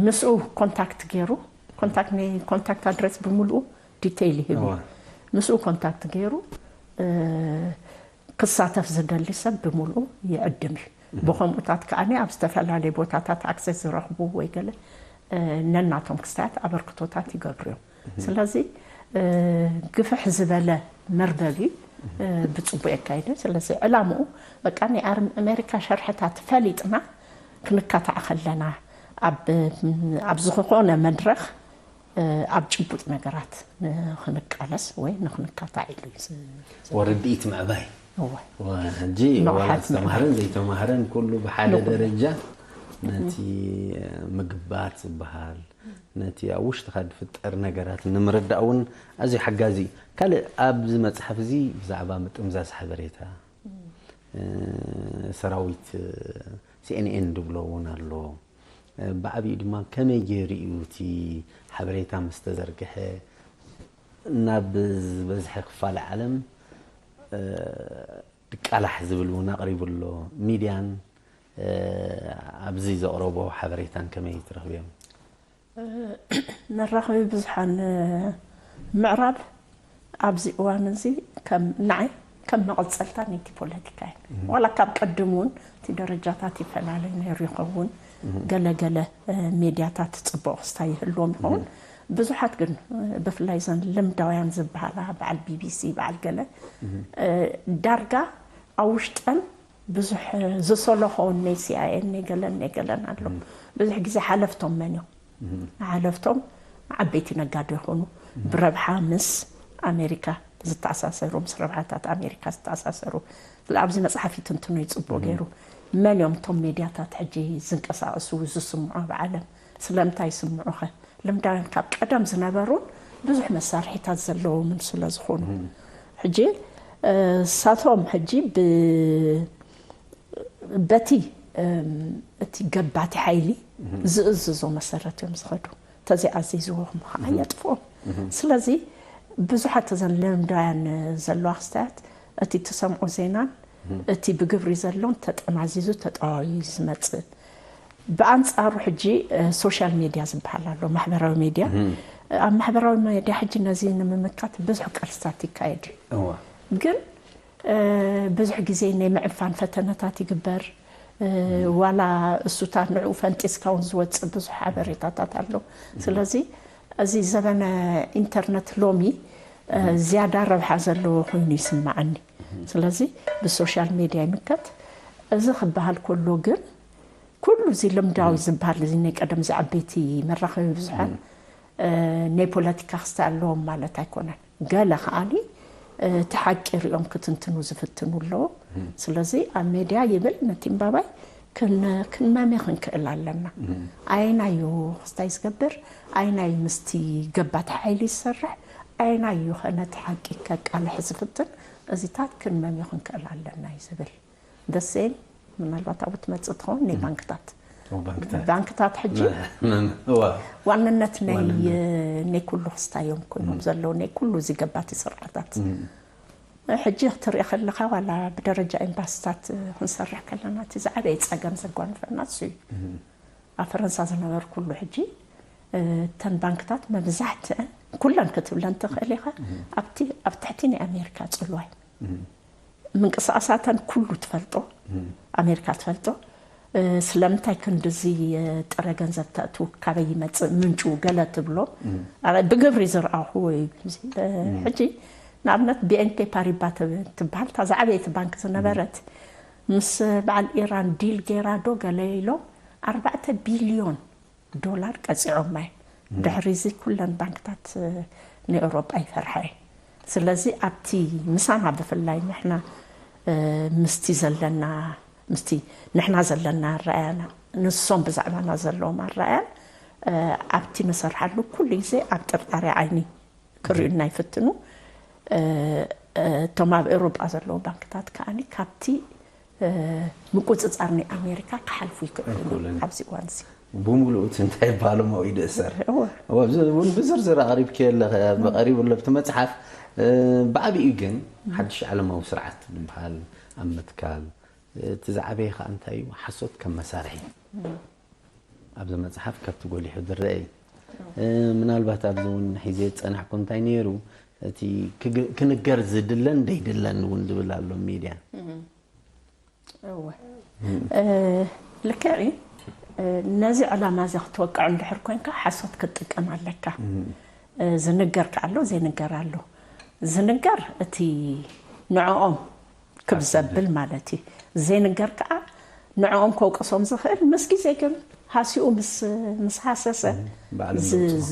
ምስኡ ኮንታክት ገይሩ ኮንታክት ናይ ኮንታክት ኣድረስ ብምልኡ ዲቴይል ይህብ እዩ። ምስኡ ኮንታክት ገይሩ ክሳተፍ ዝደሊ ሰብ ብምልኡ ይዕድም እዩ። ብኸምኡታት ከዓ ኣብ ዝተፈላለዩ ቦታታት ኣክሰስ ዝረኽቡ ወይ ገለ ነናቶም ክስታያት ኣበርክቶታት ይገብሩ እዮም። ስለዚ ግፍሕ ዝበለ መርበብ እዩ ብፅቡቅ የካይደ። ስለዚ ዕላምኡ በቃ ናይ ኣሜሪካ ሸርሕታት ፈሊጥና ክንካታዕ ከለና ኣብ ዝኾነ መድረኽ ኣብ ጭቡጥ ነገራት ንክንቃለስ ወይ ንክንካታዕ ኢሉ እዩ። ወርድኢት ምዕባይ እወ። ሕጂ ዋላ ዝተማህረን ዘይተማህረን ኩሉ ብሓደ ደረጃ ነቲ ምግባት ዝበሃል ነቲ ኣብ ውሽጥኻ ዝፍጠር ነገራት ንምርዳእ እውን ኣዝዩ ሓጋዚ እዩ። ካልእ ኣብዚ መፅሓፍ እዚ ብዛዕባ ምጥምዛዝ ሓበሬታ ሰራዊት ሲኤንኤን ድብሎ እውን ኣሎ። ብዓብዩ ድማ ከመይ ገይሩ እዩ እቲ ሓበሬታ ምስ ተዘርግሐ ናብ ዝበዝሐ ክፋል ዓለም ድቃላሕ ዝብል እውን ኣቕሪቡ ኣሎ። ሚድያን ኣብዚ ዘቕረቦ ሓበሬታን ከመይ ትረኽብዮም? መራኸቢ ብዙሓን ምዕራብ ኣብዚ እዋን እዚ ከም ንዓይ ከም መቐፀልታ ናይቲ ፖለቲካ እዩ። ዋላ ካብ ቀድም እውን እቲ ደረጃታት ይፈላለ ነይሩ ይኸውን። ገለ ገለ ሜድያታት ፅቡቕ ክስታይ ይህልዎም ይኸውን። ብዙሓት ግን ብፍላይ ዘን ልምዳውያን ዝበሃላ በዓል ቢቢሲ በዓል ገለ ዳርጋ ኣብ ውሽጠን ብዙሕ ዝሰለኾ ናይ ሲኣይኤን ናይ ገለን ናይ ገለን ኣሎ። ብዙሕ ግዜ ሓለፍቶም መን እዮም? ሓለፍቶም ዓበይቲ ነጋዶ ይኾኑ። ብረብሓ ምስ ኣሜሪካ ዝተኣሳሰሩ ምስ ረብሓታት ኣሜሪካ ዝተኣሳሰሩ ኣብዚ መፅሓፍ ይትንትኖ ይፅቡቅ ገይሩ። መን እዮም እቶም ሜድያታት ሕጂ ዝንቀሳቀሱ ዝስምዑ ኣብ ዓለም? ስለምንታይ ይስምዑ ከ? ልምዳውያን ካብ ቀደም ዝነበሩን ብዙሕ መሳርሒታት ዘለዎምን ስለ ዝኾኑ ሕጂ እሳቶም ሕጂ በቲ እቲ ገባቲ ሓይሊ ዝእዝዞ መሰረት እዮም ዝኸዱ። ተዘይኣዚዝዎም ከዓ የጥፍኦም። ስለዚ ብዙሓት እዘን ልምዳውያን ዘለዋ ክስታያት እቲ ትሰምዖ ዜናን እቲ ብግብሪ ዘሎን ተጠማዚዙ ተጠዋዩ ዝመጽእ። ብኣንጻሩ ሕጂ ሶሻል ሚድያ ዝበሃል ኣሎ፣ ማሕበራዊ ሚድያ። ኣብ ማሕበራዊ ሚድያ ሕጂ ነዚ ንምምካት ብዙሕ ቃልስታት ይካየድ እዩ። ግን ብዙሕ ግዜ ናይ ምዕፋን ፈተነታት ይግበር። ዋላ እሱታት ንዕኡ ፈንጢስካ እውን ዝወፅእ ብዙሕ ሓበሬታታት ኣሎ። ስለዚ እዚ ዘበነ ኢንተርነት ሎሚ ዝያዳ ረብሓ ዘለዎ ኮይኑ ይስምዓኒ። ስለዚ ብሶሻል ሚድያ ይምከት። እዚ ክበሃል ከሎ ግን ኩሉ እዚ ልምዳዊ ዝበሃል እዚ ናይ ቀደም እዚ ዓበይቲ መራኸቢ ብዙሓን ናይ ፖለቲካ ክስታይ ኣለዎም ማለት ኣይኮነን። ገለ ከዓኒ እቲ ሓቂ ሪኦም ክትንትኑ ዝፍትኑ ኣለዉ። ስለዚ ኣብ ሜድያ ይብል ነቲ እምባባይ ክንመምዮ ክንክእል ኣለና። ኣየናዩ ክስታይ ዝገብር፣ ኣየናዩ ምስቲ ገባቲ ሓይሊ ዝሰርሕ፣ ኣየናዩ ኸ ነቲ ሓቂ ከቃልሕ ዝፍትን፣ እዚታት ክንመምዮ ክንክእል ኣለና እዩ ዝብል። ደሴም ምናልባት ኣብኡ ትመጽእ ትኸውን ናይ ባንክታት ባንክታት ሕጂ ዋንነት ናይ ኩሉ ክስታዮም ኮይኖም ዘለዉ ናይ ኩሉ ዝገባቲ ስርዓታት። ሕጂ ክትርኢ ከለኻ ዋላ ብደረጃ ኤምባስታት ክንሰርሕ ከለና እቲ ዝዓበየ ጸገም ዘጓንፈና እሱ እዩ። ኣብ ፈረንሳ ዝነበርኩሉ ሕጂ እተን ባንክታት መብዛሕትአን ኩለን ክትብለን ትኽእል ኢኻ ኣብቲ ኣብ ትሕቲ ናይ ኣሜሪካ ጽልዋይ ምንቅስቃሳተን ኩሉ ትፈልጦ ኣሜሪካ ትፈልጦ። ስለምንታይ ክንድዚ ጥረ ገንዘብ ተእትው ካበይ ይመፅእ ምንጩ ገለ ትብሎ ብግብሪ ዝረኣኹ ወይ ሕጂ ንኣብነት ቢኤንፔ ፓሪባ ትበሃል እታ ዝዓበየት ባንክ ዝነበረት ምስ በዓል ኢራን ዲል ገይራ ዶ ገለ ኢሎም ኣርባዕተ ቢልዮን ዶላር ቀፂዖማ እዮም። ድሕሪ እዚ ኩለን ባንክታት ናይ ኤውሮጳ ይፈርሓ እየን። ስለዚ ኣብቲ ምሳና ብፍላይ ንሕና ምስቲ ዘለና ምስቲ ንሕና ዘለና ኣረኣያና ንሶም ብዛዕባና ዘለዎም ኣረኣያን ኣብቲ ንሰርሓሉ ኩሉ ግዜ ኣብ ጥርጣሬ ዓይኒ ክርእዩና ይፍትኑ። እቶም ኣብ ኤውሮጳ ዘለዉ ባንክታት ከዓኒ ካብቲ ምቁጽጻር ናይ ኣሜሪካ ክሓልፉ ይክእሉ ኣብዚ እዋን እዚ። ብምሉኡ እቲ እንታይ ይበሃሉ መው ይድእሰር እውን ብዝርዝር ኣቕሪብኪ ኣለኸ ብቐሪቡ ለብቲ መፅሓፍ ብዓብኡ ግን ሓድሽ ዓለማዊ ስርዓት ዝበሃል ኣብ ምትካል እቲ ዝዓበየ ከዓ እንታይ እዩ ሓሶት ከም መሳርሒ ኣብዚ መፅሓፍ ካብቲ ጎሊሑ ዝረአ እዩ። ምናልባት ኣብዚ እውን ሒዘ ዝፀናሕኩ እንታይ ነይሩ እቲ ክንገር ዝድለን ደይድለን እውን ዝብል ኣሎ ሚድያ እወ ልክዕ እዩ። ነዚ ዕላማ እዚ ክትወቅዕ እንድሕር ኮንካ ሓሶት ክትጥቀም ኣለካ። ዝንገር ከ ኣሎ ዘይንገር ኣሎ። ዝንገር እቲ ንዕኦም ክብ ዘብል ማለት እዩ። ዘይንገር ከዓ ንዕኦም ከውቅሶም ዝኽእል ምስ ግዜ ግን ሃሲኡ ምስ ሃሰሰ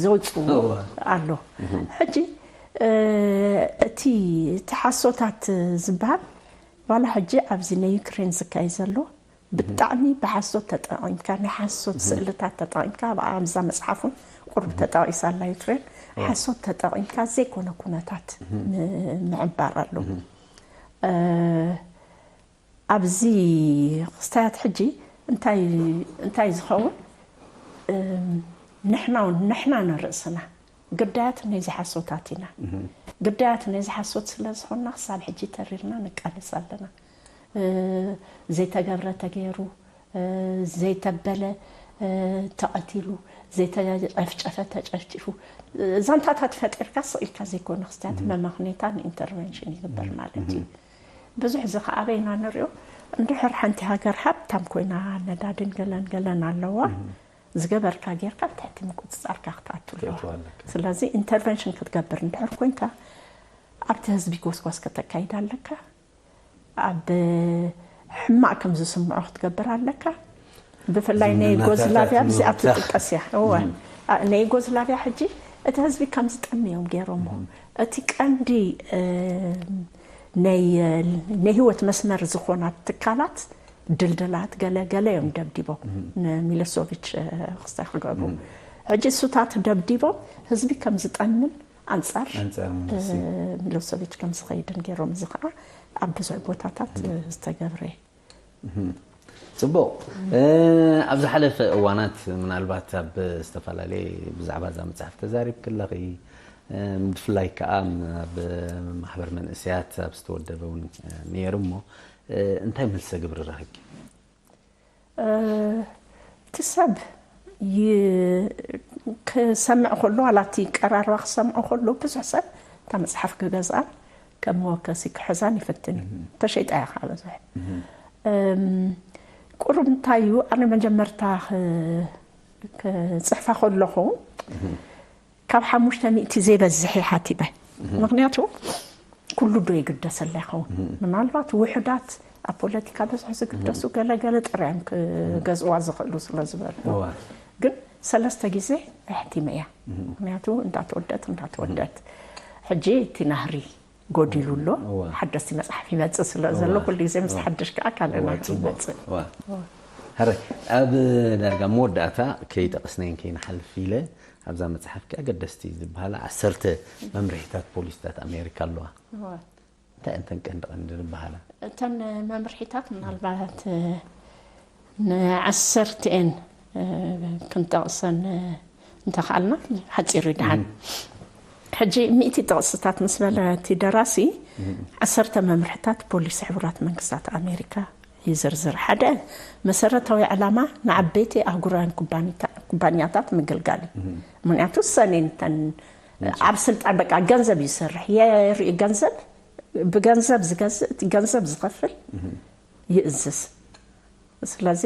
ዘውፅኡ ኣሎ። ሕጂ እቲ እቲ ሓሶታት ዝበሃል ዋላ ሕጂ ኣብዚ ናይ ዩክሬን ዝካየድ ዘሎ ብጣዕሚ ብሓሶት ተጠቒምካ ናይ ሓሶት ስእልታት ተጠቒምካ ኣብኣ ኣብዛ መፅሓፍ እውን ቁሩብ ተጠቒሳ ኣላ ዩክሬን ሓሶት ተጠቒምካ ዘይኮነ ኩነታት ምዕባር ኣሎ። ኣብዚ ክስታያት ሕጂ እንታይ ዝኸውን ንሕና ንሕና ንርእስና ግዳያት ናይ ዝሓሶታት ኢና። ግዳያት ናይ ዝሓሶት ስለ ዝኾንና ክሳብ ሕጂ ተሪርና ንቃለስ ኣለና። ዘይተገብረ ተገይሩ፣ ዘይተበለ ተቐቲሉ፣ ዘይተጨፍጨፈ ተጨፍጪፉ ዛንታታት ፈጢርካ ስቕ ኢልካ ዘይኮነ ክስታያት መመኽኔታ ንኢንተርቨንሽን ይግበር ማለት እዩ። ብዙሕ እዚ ከዓ ኣበይና ንሪኦ እንድሕር ሓንቲ ሃገር ሃብታም ኮይና ነዳድን ገለን ገለን ኣለዋ ዝገበርካ ጌርካ ኣብ ትሕቲ ምቁፅፃርካ ክትኣቱ ኣለዋ። ስለዚ ኢንተርቨንሽን ክትገብር እንድሕር ኮይንካ ኣብቲ ህዝቢ ጎስጓስ ከተካይድ ኣለካ። ኣብ ሕማቕ ከም ዝስምዖ ክትገብር ኣለካ። ብፍላይ ናይ ጎዝላቪያ ኣብዚኣ ትጥቀስ እያ። እወ ናይ ጎዝላቪያ ሕጂ እቲ ህዝቢ ከም ዝጠሚ እዮም ገይሮሞ። እቲ ቀንዲ ናይ ናይ ህይወት መስመር ዝኾና ትካላት ድልድላት ገለ ገለ እዮም ደብዲቦም ንሚሎሶቪች ክስታይ ክገብሩ ሕጂ እሱታት ደብዲቦም ህዝቢ ከም ዝጠምን ኣንጻር ሚሎሶቪች ከም ዝኸይድን ገይሮም እዚ ከዓ ኣብ ብዙሕ ቦታታት ዝተገብረ እዩ። ፅቡቕ ኣብ ዝሓለፈ እዋናት ምናልባት ኣብ ዝተፈላለየ ብዛዕባ እዛ መፅሓፍ ተዛሪብኪ ኣለኺ ብፍላይ ከዓ ኣብ ማሕበር መንእሰያት ኣብ ዝተወደበ እውን ነይሩ እሞ እንታይ መልሰ ግብሪ ረኺብኪ? እቲ ሰብ ይ- ክሰምዕ ከሎ ዋላ እቲ ቀራርባ ክሰምዖ ከሎ ብዙሕ ሰብ እታ መፅሓፍ ክገዝኣን ከም መወከሲ ክሕዛን ይፍትን እዩ። ተሸይጣ እያ ከዓ በዝሕ። እም፣ ቁሩብ እንታይ እዩ ኣነ መጀመርታ ክ- ክፅሕፋ ከለኹ ካብ ሓሙሽተ ሚእቲ ዘይበዝሕ እየ ሓቲመ። ምክንያቱ ኩሉ ዶ ይግደሰላ ይኸውን? ምናልባት ውሑዳት ኣብ ፖለቲካ ብዙሕ ዝግደሱ ገለገለ ጥራይ እዮም ክገዝእዋ ዝኽእሉ ስለ ዝበልኩ። እዋ። ግን ሰለስተ ግዜ ኣሕቲመ እያ። ምክንያቱ እንዳተወደት እንዳተወደት ሕጂ እቲ ናህሪ ጎዲሉ ኣሎ። እዋ። ሓደስቲ መፅሓፍ ይመፅእ ስለ ዘሎ እዋ። ኩሉ ግዜ ምስ እዋ። ሓድሽ ከዓ ካልእ እዋ፣ ናቱ ፅቡቕ። ይመፅእ። እዋ። ሕራይ፣ ኣብ ዳርጋ መወዳእታ ከይጠቐስናየን ከይንሓልፍ ኢለ ኣብዛ መፅሓፍኪ ኣገደስቲ ዝበሃላ ዓሰርተ መምርሒታት ፖሊሲታት ኣሜሪካ ኣለዋ። እዋ። እንታይ እተን ቀንዲ ቀንዲ ዝበሃላ? እተን መምርሒታት ምናልባት ንዓሰርተኤን ክንጠቕሰን እንተኽኣልና ሓፂሩ ይድሓን። ሕጂ ሚእቲ ጥቕስታት ምስ በለ እቲ ደራሲ ዓሰርተ መምርሕታት ፖሊሲ ሕቡራት መንግስታት ኣሜሪካ ይዝርዝር። ሓደ መሰረታዊ ዕላማ ንዓበይቲ ኣህጉራውያን ኩባኒታ- ኩባንያታት ምግልጋል እዩ። ምክንያቱ ሰኔን ተን ኣብ ስልጣን በቃ ገንዘብ ይሰርሕ የርኢ ገንዘብ ብገንዘብ ዝገዝእ እቲ ገንዘብ ዝኸፍል ይእዝዝ። ስለዚ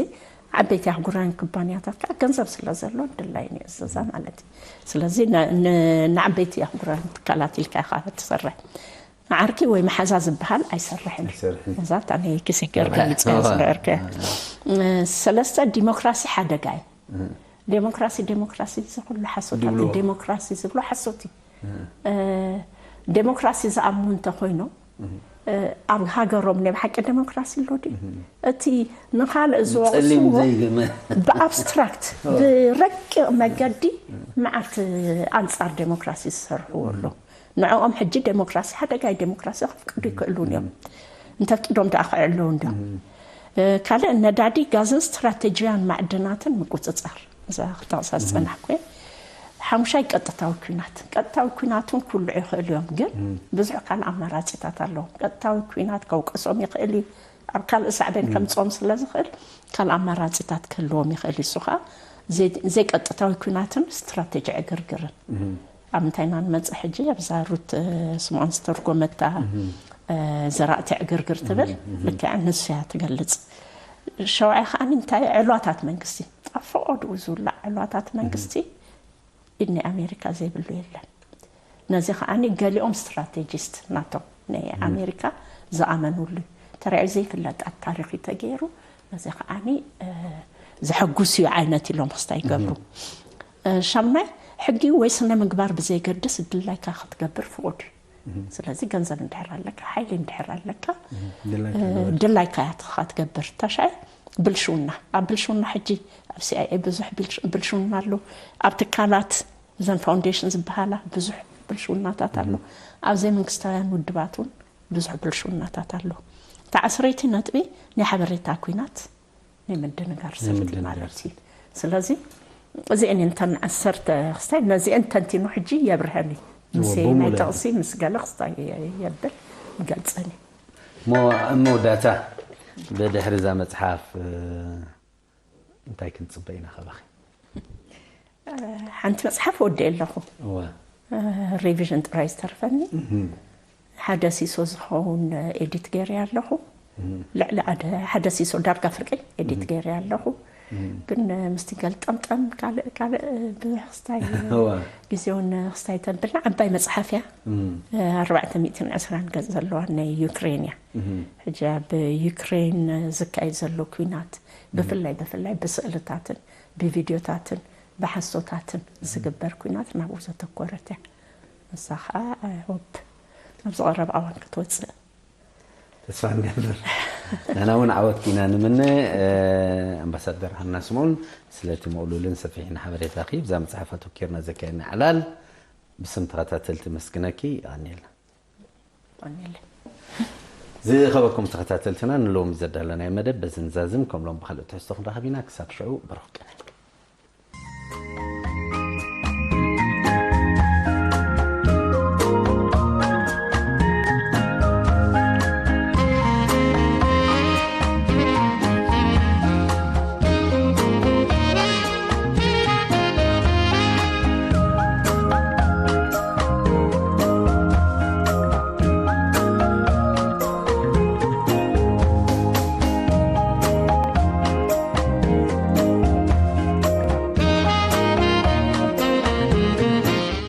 ዓበይቲ ኣህጉራውያን ኩባንያታት ከዓ ገንዘብ ስለ ዘሎ ድላይን ይእዝዛ ማለት እዩ። ስለዚ ን- ን- ንዓበይቲ ኣህጉራውያን ትካላት ኢልካ ኢኻ ትሰርሕ። ዓርኪ ወይ መሓዛ ዝበሃል ኣይሰርሕን እዩ። ኣይሰርሕን። እዛ እታ ናይ ኪሲንጀር ገሊፅካ እዋ። ዝነበርከ ሰለስተ ዲሞክራሲ ሓደጋ እዩ። ዴሞክራሲ ዴሞክራሲ እዚ ኩሉ ሓሶታት ድብልዎ። ዴሞክራሲ ዝብሎ ሓሶት እዩ። ዴሞክራሲ ዝኣምኑ እንተኮይኖም ኣብ ሃገሮም ናይ ብሓቂ ዴሞክራሲ ኣሎ ድዩ? እቲ ንካልእ ጸሊም ዝወቅስዎ ዘይግመ ብኣብስትራክት ብረቂቕ መገዲ መዓት ኣንጻር ዴሞክራሲ ዝሰርሕዎ ኣሎ። ንዕኦም ሕጂ ዴሞክራሲ ሓደጋይ ዴሞክራሲ ከፍቅዱ ይክእሉን እዮም እንተፍቅዶም ደኣ ክዕለዉ እንዲዮም። ካልእ ነዳዲ ጋዝን ስትራቴጂያን ማዕድናትን ምቁፅፃር እዛ ክጠቕሳ ዝፀናሕኩ እየ። ሓሙሻይ ቀጥታዊ ኩናት ቀጥታዊ ኩናት እውን ክውልዑ ይኽእሉ እዮም ግን ብዙሕ ካልእ ኣማራፂታት ኣለዎም። ቀጥታዊ ኩናት ከውቀሶም ይኽእል እዩ። ኣብ ካልእ ሳዕቤን ከምፅኦም ስለ ዝኽእል ካልእ ኣማራፂታት ክህልዎም ይኽእል እዩ። እሱ ከዓ ዘይቀጥታዊ ኩናትን ስትራቴጂ ዕግርግርን ኣብ ምንታይ ኢና ንመፅእ ሕጂ ኣብዛ ሩት ስምዖን ዝተርጎመታ ዘራእቲ ዕግርግር ትብል ልክዕ ንሱ እያ ትገልፅ። ሸውዓይ ከዓ እንታይ ዕሏታት መንግስቲ ኣብ ፈቐድኡ ዝውላዕ ዕሏታት መንግስቲ ኢድ ናይ ኣሜሪካ ዘይብሉ የለን። ነዚ ከዓ ገሊኦም ስትራቴጂስት ናቶም ናይ ኣሜሪካ ዝኣመኑሉ ተሪዑ ዘይፍለጥ ኣብ ታሪክ ተገይሩ ነዚ ከዓ ዘሐጉስ እዩ ዓይነት ኢሎም ክስታ ይገብሩ። ሻምናይ ሕጊ ወይ ስነ ምግባር ብዘይገድስ ድላይካ ክትገብር ፍቑድ እዩ። ስለዚ ገንዘብ እንድሕር ኣለካ ሓይሊ እንድሕር ኣለካ ድላይካ እያ ትኻ ትገብር። ታሻይ ብልሽውና ኣብ ብልሽውና ሕጂ ኣብ ሲኣይኤ ብዙሕ ብልሽውና ኣሎ። ኣብ ትካላት እዘን ፋውንዴሽን ዝበሃላ ብዙሕ ብልሽውናታት ኣሎ። ኣብ ዘይመንግስታውያን ውድባት እውን ብዙሕ ብልሽውናታት ኣሎ። ተዓስረይቲ ነጥቢ ናይ ሓበሬታ ኩናት ናይ ምድንጋር ስልቲ ማለት እዩ። ስለዚ እዚአን እንተን ዓሰርተ ክስታይ ነዚአን ተንቲኑ ሕጂ የብርሀኒ ምስ ናይ ጠቕሲ ምስ ገለ ክስታይ የብል ይገልጸኒ። ኣብ መወዳእታ ብድሕሪ እዛ መፅሓፍ እንታይ ክንፅበ ኢና ካባኺ? ሓንቲ መፅሓፍ ወዲአ ኣለኹ። ሪቪዥን ጥራይ ዝተርፈኒ ሓደ ሲሶ ዝኸውን ኤዲት ገይረ ኣለኹ። ልዕሊ ሓደ ሲሶ ዳርጋ ፍርቂ ኤዲት ገይረ ኣለኹ። ግን ምስቲ ገልጠምጠም ካልእ ካልእ ብዙሕ ክስታይ ግዜውን ክስታይ ተንብልና ዓባይ መፅሓፍ እያ። ኣርባዕተ ሚእትን ዕስራን ገፅ ዘለዋ ናይ ዩክሬን እያ። ሕጂ ኣብ ዩክሬን ዝካየድ ዘሎ ኩናት ብፍላይ ብፍላይ ብስእልታትን ብቪድዮታትን ብሓሶታትን ዝግበር ኩናት ናብኡ ዘተኮረት እያ። ንሳ ከዓ ሆፕ ኣብ ዝቐረብ ኣዋን ክትወፅእ ተስፋ ንገብር። ንሕና እውን ዓወት ኢና ንምነ። ኣምባሳደር ሃና ስምኦን ስለቲ ምቕሉልን ሰፊሕን ሓበሬታኺ ብዛ መፅሓፍ ኣተኪርና ዘካየድና ዕላል ብስም ተኸታተልቲ መስግነኪ። ይቐንየልና። ይቐንየለይ። ዝኸበርኩም ተኸታተልትና ንሎሚ ዘዳለናዮ መደብ በዚ ንዛዝም። ከም ሎም ብካልእ ትሕዝቶ ክንራኸብ ኢና። ክሳብ ሽዑ ብሩኽ ቀነ።